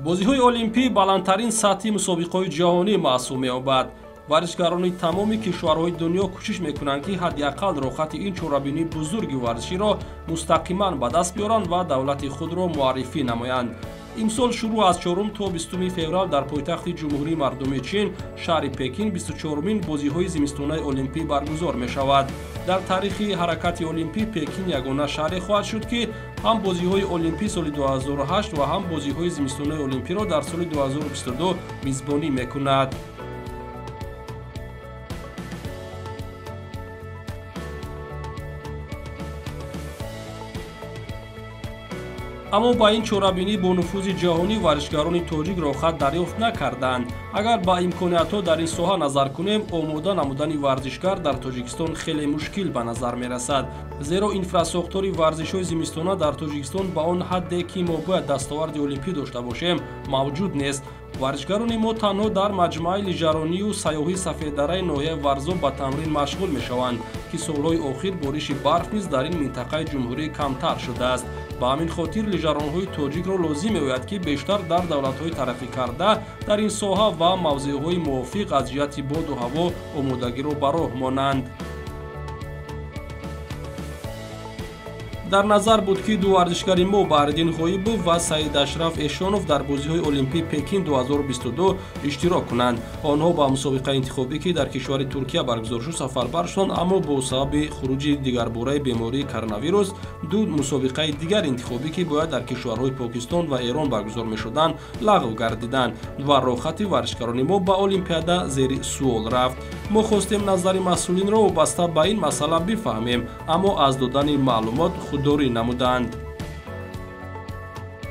Бозиҳои олимпӣ баландтарин сатҳи мусобиқаҳои ҷаҳонӣ маҳсуб меёбад. Варзишгарони тамоми кишварҳои дунё кӯшиш мекунанд, ки ҳадди ақал роҳхати ин чорабинии бузурги варзиширо мустақиман ба даст биёранд ва давлати худро муаррифӣ намоянд. Имсол шурӯъ аз 4 то 20 феврал дар пойтахти Ҷумҳурии Мардумии Чин, шаҳри Пекин, 24-мин бозиҳои зимистонаи олимпӣ баргузор мешавад. Дар таърихи ҳаракати олимпӣ Пекин ягона шаҳре хоҳад шуд, ки ҳам бозиҳои олимпӣ соли 2008 ва ҳам бозиҳои зимистонаи олимпиро дар соли 2022 мизбонӣ мекунад. Аммо ба ин чорабинӣ бо нуфузи ҷаҳонӣ варзишгарони тоҷик роҳхат дарёфт накарданд. Агар ба имкониятҳо дар ин соҳа назар кунем, омода намудани варзишгар дар Тоҷикистон хеле мушкил ба назар мерасад. Зеро инфрасохтори варзишҳои зимистона дар Тоҷикистон ба он ҳадде, ки мо бояд дастоварди олимпӣ дошта бошем, мавҷуд нест. Варзишгарони мо танҳо дар маҷмӯаи лижаронию сайёҳии Сафеддараи ноҳияи Варзоб ба тамрин машғул мешаванд, ки солҳои охир бориши барф низ дар ин минтақаи ҷумҳурӣ камтар шудааст. Ба ҳамин хотир лижаронҳои тоҷикро лозим меояд, ки бештар дар давлатҳои тараққӣ карда дар ин соҳа ва мавзеъҳои мувофиқ аз ҷиҳати боду ҳаво омодагиро ба роҳ монанд. Дар назар буд, ки ду варзишгари мо Баҳриддин Ғоибов ва Саид Ашраф Эшонов дар бозиҳои олимпии Пекин 2022 иштирок кунанд. Онҳо ба мусобиқаи интихобӣ, ки дар кишвари Туркия баргузор шуд, сафарбар шуданд, аммо бо сабаби хуруҷи дигарбораи бемории коронавирус ду мусобиқаи дигар интихобӣ, ки бояд дар кишварҳои Покистон ва Эрон баргузор мешуданд, лағв гардиданд ва роҳхати варзишгарони мо ба олимпиада зери суол рафт. Мо хостем назари масъулинро вобаста ба ин масъала бифаҳмем, аммо аз додани маълумот худдорӣ намуданд.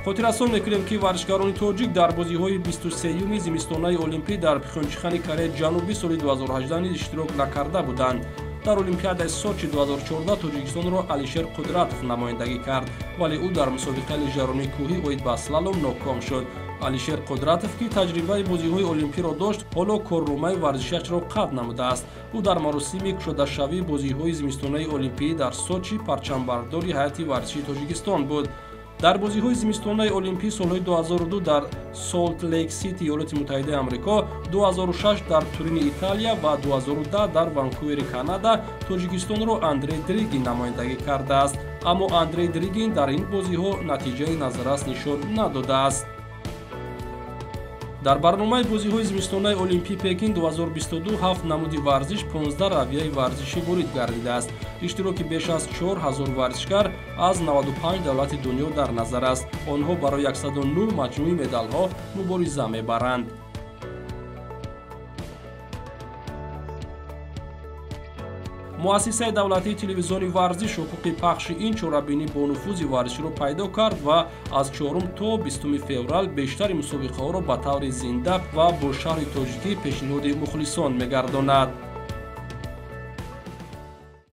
Хотиррасон мекунем, ки варзишгарони тоҷик дар бозиҳои 23-юми зимистонаи олимпӣ дар Пхёнчхани Кореяи Ҷанубӣ соли 2018 низ иштирок накарда буданд. Дар Олимпиадаи Сочи 2014 Тоҷикистонро Алишер Қудратов намояндагӣ кард, вале ӯ дар мусобиқаи лижаронии кӯҳӣ оид ба слалом ноком шуд. Алишер Қудратов, ки таҷрибаи бозиҳои олимпиро дошт, ҳоло корномаи варзишиашро қатъ намудааст. Ӯ дар маросими кушодашавии бозиҳои зимистонаи олимпӣ дар Сочи парчамбардори ҳайати варзишии Тоҷикистон буд. Дар бозиҳои зимистонаи олимпӣ солҳои 2002 дар Солт Лейк Сити Иёлоти Муттаҳидаи Амрико, 2006 дар Турини Италия ва 2010 дар Ванкувери Канада Тоҷикистонро Андрей Дригин намояндагӣ кардааст. Аммо Андрей Дригин дар ин бозиҳо натиҷаи назаррас нишон надодааст. Дар барномаи бозиҳои зимистонаи олимпии Пекин 2022 ҳафт намуди варзиш, 15 равияи варзишӣ ворид гардидааст. Иштироки беш аз 4000 варзишгар аз 95 давлати дунё дар назар аст. Онҳо барои 109 маҷмӯи медалҳо мубориза мебаранд. Муассисаи давлатии телевизиони варзиш ҳуқуқи пахши ин чорабинӣ бо нуфузи варзиширо пайдо кард ва аз 4 то 20 феврал бештари мусобиқаҳоро ба таври зинда ва бо шарҳи тоҷикӣ пешниҳоди мухлисон мегардонад.